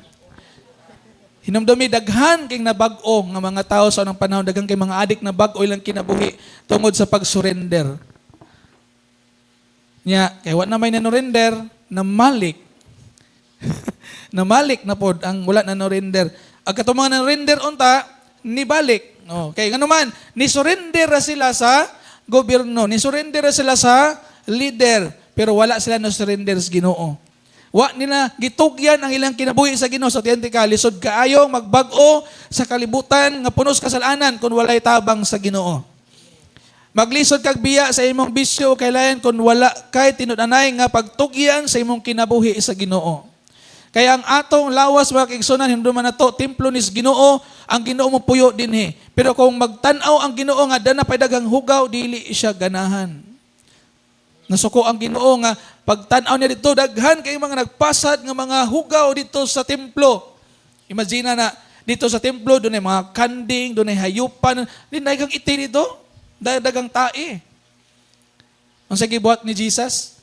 Hinumdumi, daghan kay nabag-o nga mga tao sa unang panahon, daghan kay mga adik na bag-o ilang kinabuhi tungod sa pag-surrender. Nya, kay wa na may nanurrender, namalik. Namalik na pod ang wala na nurrender. Ag katong mga nanurrender unta, nibalik. Oh, kay ngano man, ni surrender ra sila sa gobyerno, ni surrender ra sila sa leader, pero wala sila no surrender sa Ginoo. Wa nila gitugyan ang ilang kinabuhi sa Ginoo. Sa tiyan ka lisod kaayo magbag-o sa kalibutan nga puno sa kasalanan kung walay tabang sa Ginoo. Maglisod kag biya sa imong bisyo o kailayan kung wala kay tinud-anay nga pagtugyan sa imong kinabuhi sa Ginoo. Kaya ang atong lawas, mga kaigsunan, hinumduman nato, templo ni sa Ginoo, ang Ginoo mo puyo dinhi. Pero kung magtan-aw ang Ginoo nga dana pay daghang hugaw, dili siya ganahan. Nasuko ang Ginoo nga pagtan-aw niya dito, daghan kay mga nagpasad nga mga hugaw dito sa templo. Imagine na dito sa templo dunay mga kanding, dunay hayupan, di daghang iti dito, daghang tae. Ang sa gibuhat ni Jesus?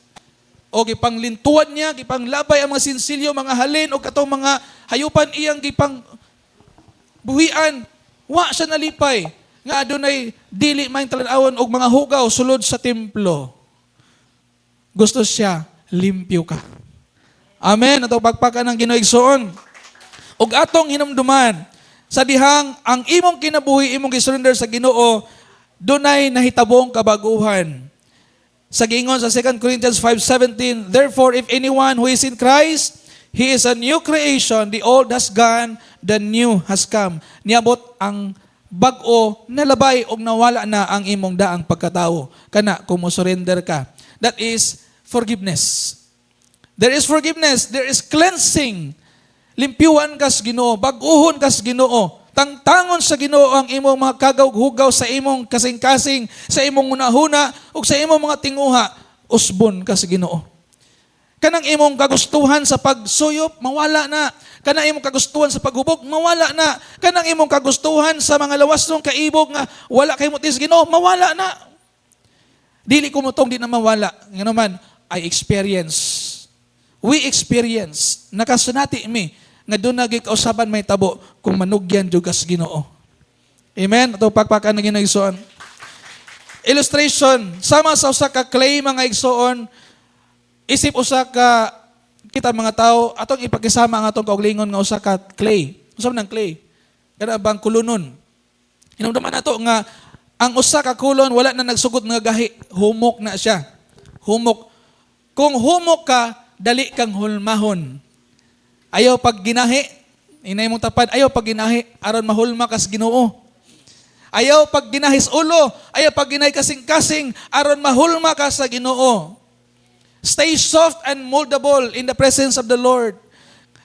O gipanglintuan niya, gipanglabay ang mga sinsilyo, mga halin o katong mga hayupan iyang gipang buhian. Wa siya nalipay nga adunay dili may talan-awon og mga hugaw sulod sa templo. Gusto siya, limpyo ka. Amen. Ato pagpaka ng Ginoo, igsoon. Ug atong hinumduman, sa dihang ang imong kinabuhi, imong gisurrender sa Ginoo, dunay nahitabong kabaguhan. Sa giingon sa 2 Corinthians 5:17, "Therefore, if anyone who is in Christ, he is a new creation. The old has gone, the new has come." Niabot ang bag-o, nalabay og nawala na ang imong daang pagkatao. Kana kung mo surrender ka. That is forgiveness. There is forgiveness, there is cleansing. Limpyuhan kas Ginoo, bag-uhon kas Ginoo. Tangtangon sa Ginoo ang imong mga kagawhugaw sa imong kasing-kasing, sa imong hunahuna ug sa imong mga tinguha, usbon ka sa Ginoo. Kanang imong kagustuhan sa pagsuyop, mawala na. Kanang imong kagustuhan sa paghubog, mawala na. Kanang imong kagustuhan sa mga lawas ng kaibog nga wala kay mo sa Ginoo, mawala na. Dili ko motong di na mawala. Ngano man, I experience. We experience. Nakasunati mi nga duna gyud kausaban mahitabo kung manugyan jud kas Ginoo. Amen. Ato pagpakan ng Ginoo, igsoon. Illustration, sama sa usa ka clay, mga igsoon, isip usa ka kita mga tao, atong ipakisama ang atong kaugalingon nga usa ka clay. Unsa man ang clay? Kana bang kulunon? Hinumduman nato nga ang usa ka kulon wala na nagsugot nga gahi, humok na siya. Humok. Kung humok ka, dali kang hulmahon. Ayaw pag ginahi, inay mong tapad, ayaw pag ginahi, aron mahulma kas Ginoo. Ayaw pag ginahis ulo, ayaw pag ginahi kasing-kasing, aron mahulma ka sa Ginoo. Stay soft and moldable in the presence of the Lord.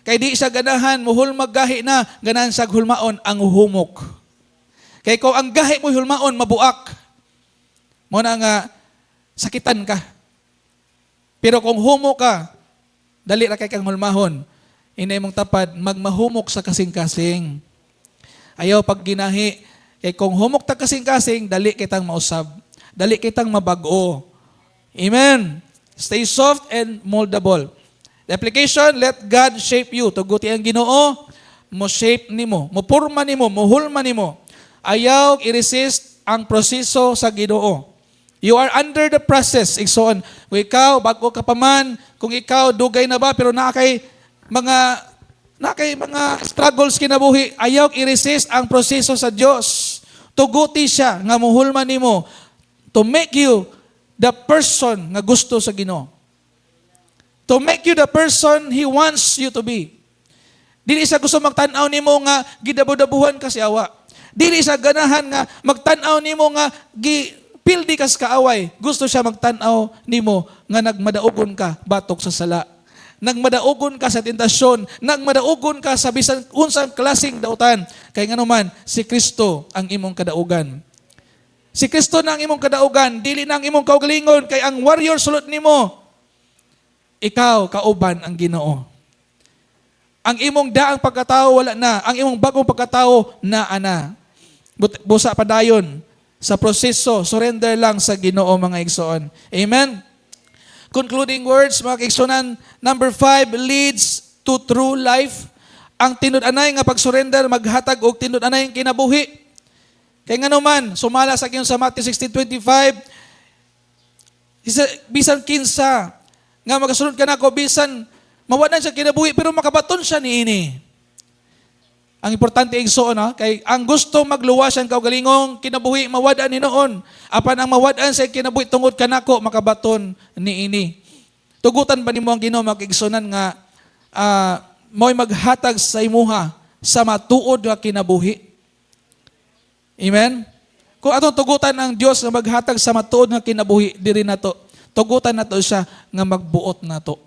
Kay di siya ganahan, muhulma gahi na, ganahan siya hulmaon ang humok. Kay kung ang gahi mo hulmaon, mabuak. Mao na nga sakitan ka. Pero kung humok ka, dali ra kay kang hulmahon. Inay mong tapad, magmahumok sa kasing-kasing. Ayaw pagginahi. Kay kung humok ta kasing-kasing, dali kitang mausab. Dali kitang mabag-o. Amen. Stay soft and moldable. The application, let God shape you. Tuguti ang Ginoo, mo shape nimo, mo purma nimo, mo hulma nimo. Ayaw i-resist ang proseso sa Ginoo. You are under the process, igsoon. Kung ikaw, bago ka pa man, kung ikaw, dugay na ba, pero naa kay mga struggles kinabuhi, ayaw i-resist ang proseso sa Dios. Tuguti siya nga muhulma nimo to make you the person nga gusto sa Ginoo. To make you the person He wants you to be. Dili siya gusto magtan-aw nimo nga gidabo-dabuhan ka sa yawa. Dili siya ganahan nga magtan-aw nimo nga gi pildi kas kaaway. Gusto siya magtan-aw nimo nga nagmadaugon ka batok sa sala. Nagmadaugon ka sa tentasyon, nagmadaugon ka sa bisan unsang klaseng dautan. Kay nganuman si Kristo ang imong kadaugan. Si Kristo na ang imong kadaugan, dili na ang imong kaugalingon, kay ang warrior sulod nimo. Ikaw kauban ang Ginoo. Ang imong daang pagkatao wala na, ang imong bagong pagkatao naa na. Busa padayon sa proseso, surrender lang sa Ginoo, mga igsoon. Amen. Concluding words, mga kaigsunan, number 5 leads to true life. Ang tinud-anay nga pag-surrender maghatag og tinud-anay nga kinabuhi. Kay ngano man, sumala sa sa Matthew 16:25, bisan kinsa nga magasunod kanako, bisan mawadan siya kinabuhi, pero makabaton siya niini. Ang importante, igsoon ha, kay ang gusto magluwas ang kaugalingong kinabuhi mawad-an hinuon. Apan ang mawad-an sa kinabuhi tungod kanako makabaton niini. Tugutan ba nimo ang Ginoo, mga kaigsunan, nga mo'y maghatag sa imuha sa matuod nga kinabuhi? Amen? Kung atong tugutan ang Dios nga maghatag sa matuod nga kinabuhi diri nato, tugutan nato siya nga magbuot nato.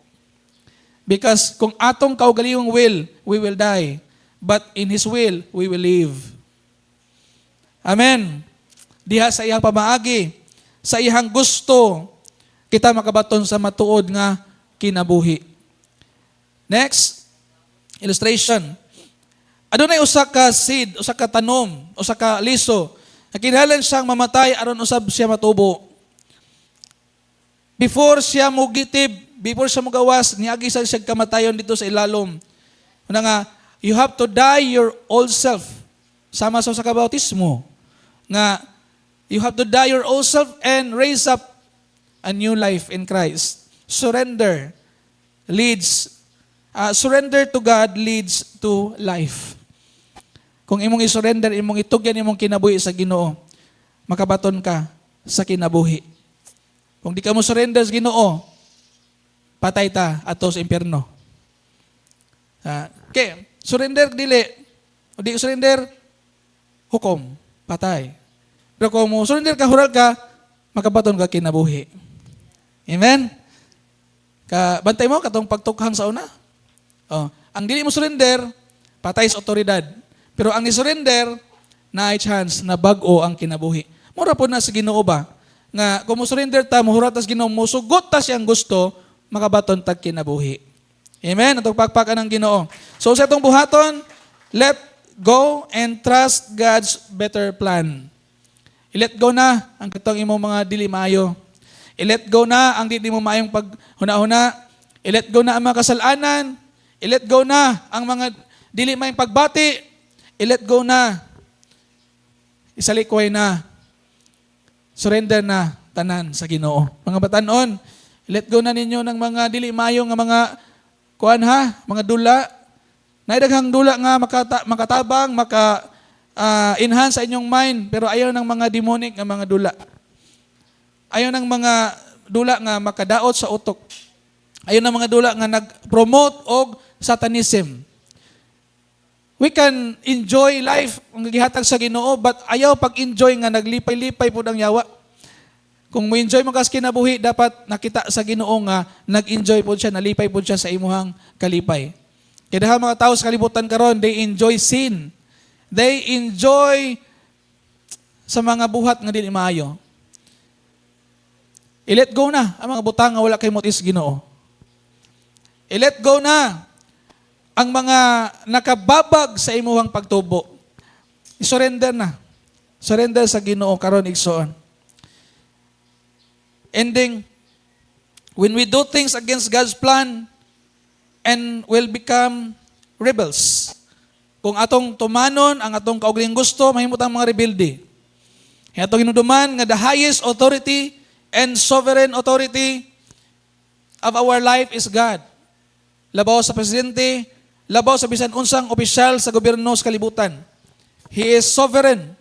Because kung atong kaugalingong will, we will die. But in His will, we will live. Amen. Diha sa iyang pamaagi, sa iyang gusto, kita makabaton sa matuod nga kinabuhi. Next, illustration. Adunay usa ka seed, usa ka tanom, usa ka liso. Kinahanglan siyang mamatay aron usab siya matubo. Before siya mugitib, before siya mugawas, niagi sa siya kamatayon dito sa ilalom. Una nga, you have to die your old self. Sama sa kabautismo. Nga, you have to die your old self and raise up a new life in Christ. Surrender to God leads to life. Kung imong i-surrender, imong itugyan imong kinabuhi sa Ginoo, makabaton ka sa kinabuhi. Kung di ka mo surrender sa Ginoo, patay ta ato sa impyerno. Okay, surrender dili. O di surrender, hukom, patay. Pero kung mo surrender ka, hural ka, makabaton ka kinabuhi. Amen? Ka bantay mo katong pagtukhang sa una. Oh, ang dili mo surrender, patay sa otoridad. Pero ang ni-surrender, naay chance na bag-o ang kinabuhi. Mura po na sa Ginoo ba? Nga kung mo surrender ta, muhurat ta sa Ginoo, musugot ta siyang gusto, makabaton tag kinabuhi. Amen? Atong pakpakan ng Ginoo. So sa atong buhaton, let go and trust God's better plan. I-let go na ang katong imong mga dili maayo. I-let go na ang di mo maayong paghuna-huna. I-let go na ang mga kasalanan. I-let go na ang mga dili maayong pagbati. I-let go na. Isalikway na. Surrender na tanan sa Ginoo. Mga batanon, let go na ninyo ng mga dili maayo nga mga kuan ha, mga dula. Naay daghang dula nga makatabang, maka enhance sa inyong mind, pero ayaw ng mga demonic nga mga dula. Ayaw ng mga dula nga makadaot sa utok. Ayaw ng mga dula nga nag-promote og satanism. We can enjoy life ang gihatag sa Ginoo, but ayaw pag-enjoy nga naglipay-lipay pud ang yawa. Kung mo-enjoy mo kas kinabuhi, dapat nakita sa Ginoo nga nag-enjoy pud siya, nalipay pud siya sa imuhang kalipay. Kaya daghang mga tao sa kalibutan karon, they enjoy sin. They enjoy sa mga buhat nga dili maayo. I-let go na ang mga butang nga wala kay motis Ginoo. I-let go na ang mga nakababag sa imuhang pagtubo. I-surrender na. Surrender sa Ginoo karon, igsoon. Ending, when we do things against God's plan and will become rebels. Kung atong tumanon ang atong kaugalingong gusto, mahimo tang mga rebelde. Kaya atong hinuduman nga the highest authority and sovereign authority of our life is God. Labaw sa presidente, labaw sa bisan unsang opisyal sa gobyerno sa kalibutan. He is sovereign.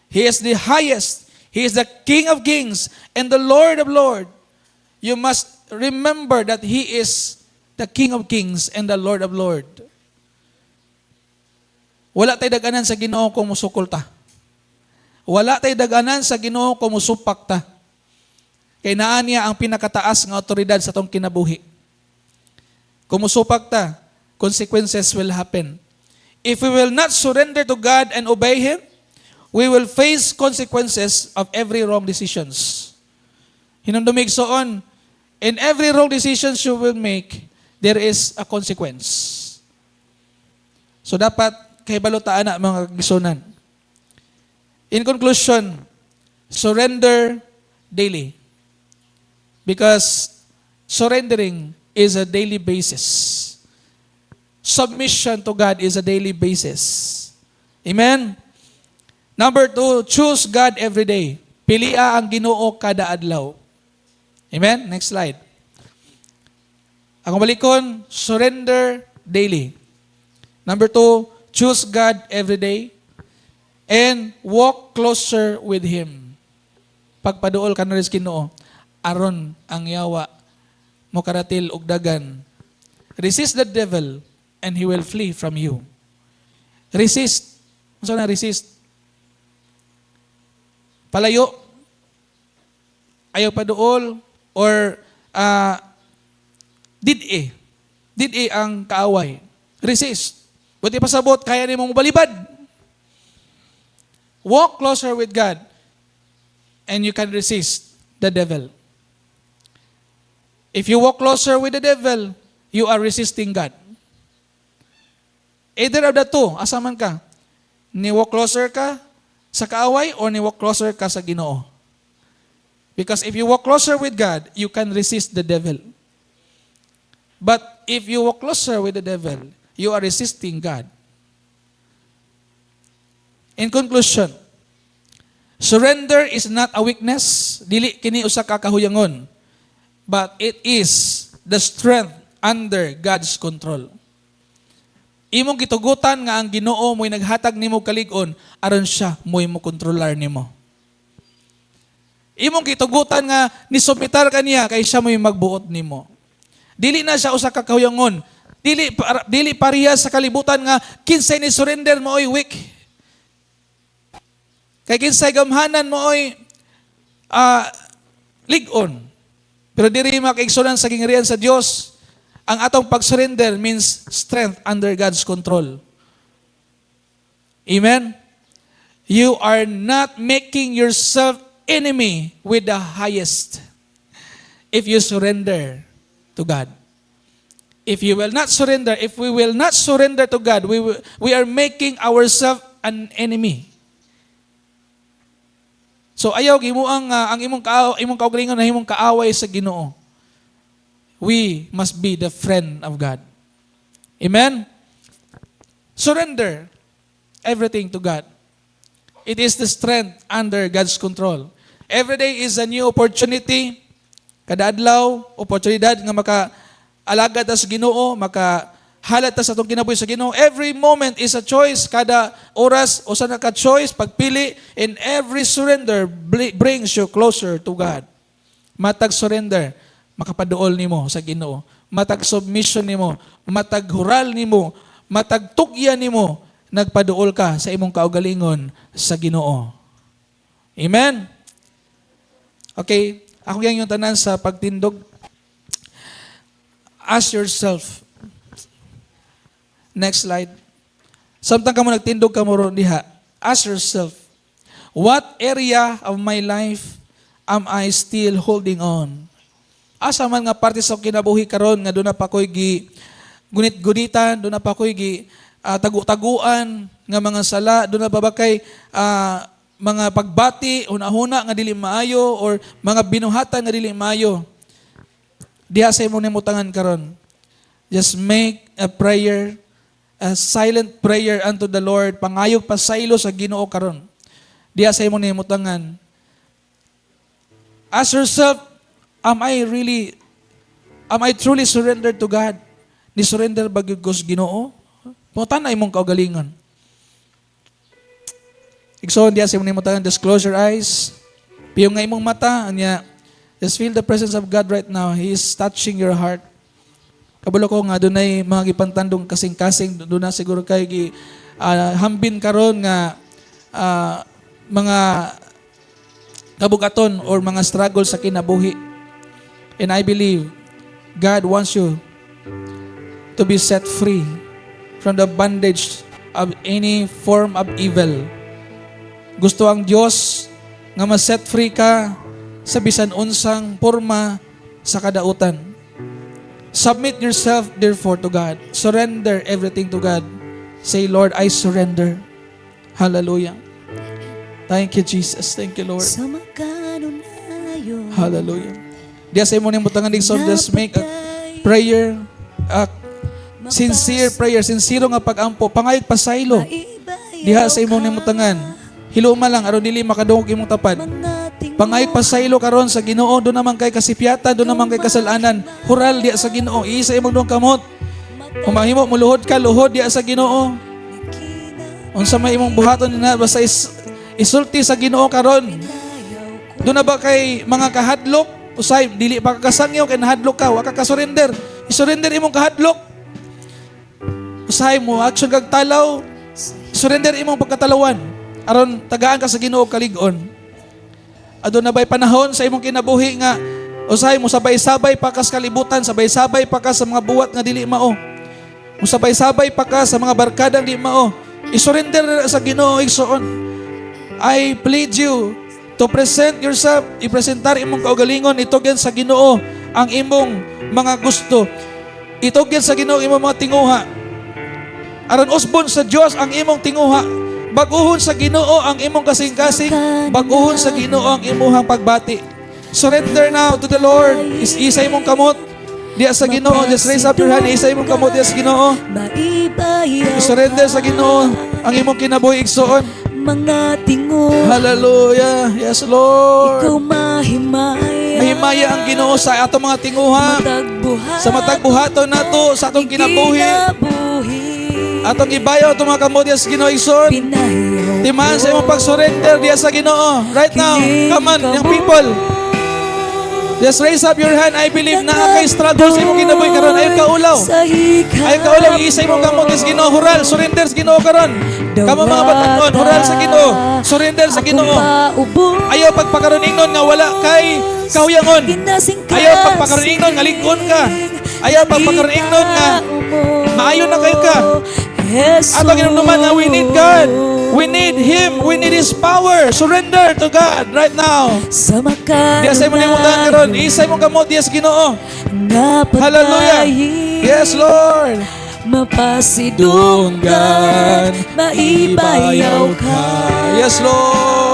He is the highest. He is the King of kings and the Lord of lords. You must remember that He is the King of kings and the Lord of lords. Wala tay daganan sa Ginoo kung musukol ta. Wala tay daganan sa Ginoo kung musupak ta. Kay naa niya ang pinakataas nga otoridad sa atong kinabuhi. Kung musupak ta, consequences will happen. If we will not surrender to God and obey Him, we will face consequences of every wrong decisions. Hinumdumi, igsoon, in every wrong decisions you will make, there is a consequence. So dapat kahibalo ta ana, mga kaigsuonan. In conclusion, surrender daily. Because surrendering is a daily basis. Submission to God is a daily basis. Amen? Number two, choose God every day. Pilia ang Ginoo kada adlaw. Amen? Next slide. Ang balikon, surrender daily. Number two, choose God every day and walk closer with Him. Pagpaduol ka na rin sa Ginoo, aron ang yawa mo karatil og dagan. Resist the devil and he will flee from you. Resist. Unsa na resist? Palayo. Ayaw paduol or did-i. Did-i ang kaaway. Resist. Buot pasabot, kaya nimo balibad. Walk closer with God and you can resist the devil. If you walk closer with the devil, you are resisting God. Either of the two, asa man ka? Ni walk closer ka sa kaaway or ni walk closer ka sa Ginoo? Because if you walk closer with God, you can resist the devil. But if you walk closer with the devil, you are resisting God. In conclusion, surrender is not a weakness, dili kini usa ka kahuyangon, but it is the strength under God's control. Imong gitugutan nga ang Ginoo mo'y naghatag nimo kalig-on aron siya mo'y mo kontrolar nimo. Imong gitugutan nga nisumitar ka niya kay siya mo'y magbuot nimo. Dili na siya usa ka kahuyangon. Dili pareha sa kalibutan nga kinsay ni surrender mao'y weak. Kay kinsay gamhanan mao'y lig-on. Pero diri, mga kaigsuonan, sa gingharian sa Dios, ang atong pag-surrender means strength under God's control. Amen? You are not making yourself enemy with the highest if you surrender to God. If you will not surrender, if we will not surrender to God, we are making ourselves an enemy. So ayaw imo ang imong kaugalingon na himong kaaway sa Ginoo. We must be the friend of God. Amen. Surrender everything to God. It is the strength under God's control. Every day is a new opportunity. Kada adlaw, oportunidad nga maka alagad ta sa Ginoo, maka halad ta sa atong kinabuhi sa Ginoo. Every moment is a choice. Kada oras usa na ka choice, pagpili, and every surrender brings you closer to God. Matag surrender, makapaduol nimo sa Ginoo. Matag submission nimo, matag hural nimo, matag tugyan nimo, nagpaduol ka sa imong kaugalingon sa Ginoo. Amen. Okay, ako yang yung tanan sa pagtindog. Ask yourself. Next slide. Samtang kamo nagtindog kamo ron diha, ask yourself, what area of my life Am I still holding on? Asa man nga parte sa kinabuhi karon nga duna pa ko'y gi gunit-gunitan, duna pa ko'y gi tagu-taguan nga mga sala, duna pa ba kay mga pagbati, hunahuna nga dili maayo or mga binuhatan nga dili maayo? Diha sa imong nimutangan karon. Just make a prayer, a silent prayer unto the Lord. Pangayog pasaylo sa Ginoo karon. Diha sa imong nimutangan. Ask yourself, am I truly surrendered to God? Ni surrender ba gyud ko sa Ginoo? Pangutan-a imong kaugalingon. Igsoon, diha sa imong nimutangan, just close your eyes. Piyong nga imong mata, anya, just feel the presence of God right now. He is touching your heart. Kabalo ko nga dunay mga gipantandong kasing-kasing, duna siguro kay gi hambin karon nga mga kabugaton or mga struggle sa kinabuhi. And I believe God wants you to be set free from the bondage of any form of evil. Gusto ang Dios nga ma-set free ka sa bisan unsang porma sa kadautan. Submit yourself therefore to God. Surrender everything to God. Say, "Lord, I surrender." Hallelujah. Thank you, Jesus. Thank you, Lord. Sa makanunayon. Hallelujah. Diya sa imo nimutangan, igsoon, just make a prayer, a sincere prayer, sincere nga pag-ampo, pangayog pasaylo. Diha sa imong nimutangan. Hiluma lang aron dili makadungog imong tapad. Pangayog pasaylo karon sa Ginoo, duna man kay kasipyatan, duna man kay kasalanan. Hural diha sa Ginoo, isa imong duhang kamot. Kung mahimo muluhod ka, luhod diha sa Ginoo. Unsa may imong buhaton na basta isulti sa Ginoo karon. Duna ba kay mga kahadlok? Usay dili pa ka kasangyaw kay nahadlok ka, wa ka ka-surrender. I-surrender imong kahadlok. Usahay mo action kag talaw, surrender imong pagkatalawan aron tagaan ka sa Ginoo og kalig-on. Aduna ba'y panahon sa imong kinabuhi nga usahay mo sabay-sabay pa ka sa kalibutan, sabay-sabay pa ka sa mga buhat nga dili mao? Musabay-sabay pa ka sa mga barkadang di mao. I-surrender na sa Ginoo, igsoon. I plead you to present yourself, ipresentar imong kaugalingon, itugyan sa Ginoo ang imong mga gusto. Itugyan sa Ginoo imong mga tinguha. Aron usbon sa Dios ang imong tinguha. Baguhon sa Ginoo ang imong kasing-kasing, baguhon sa Ginoo ang imuhang pagbati. Surrender now to the Lord. Isa imong kamot diya sa Ginoo. Just raise up your hand. Isa imong kamot diya sa Ginoo. Maibayaw Surrender sa Ginoo ang imong kinabuhi, igsoon. Mga tingo. Hallelujah. Yes, Lord. Ikaw mahimaya. Mahimaya ang Ginoo sa atong mga tinguha. Matag buhat. Sa matag buhaton nato sa atong kinabuhi. Kinabuhi. Atong ibayaw atong mga kamot diya sa Ginoo, igsoon. Pinayaw Timaan sa imong pag-surrender diya sa Ginoo. Right now, come on, young people. Just raise up your hand. I believe na kay struggle sa imong kinabuhi karon. Ayaw kaulaw. Ayaw kaulaw. Iisa imong kamot sa Ginoo. Hural, surrender sa Ginoo karon. Kamo mga batanon, hural sa Ginoo. Surrender sa Ginoo. Ayaw pagpakaroon nga wala kay kahuyangon. Ayaw pagpakaroon nga lig-on ka. Ayaw pagpakaroon nga maayo na kayo ka. Atong hinumduman nga we need God. We need Him. We need His power. Surrender to God right now. Sa Diya sa imong limutan karon, isa imong kamot diya sa Ginoo. Hallelujah. Yes, Lord. Mapasidunggan, maibayaw ka. Yes, Lord.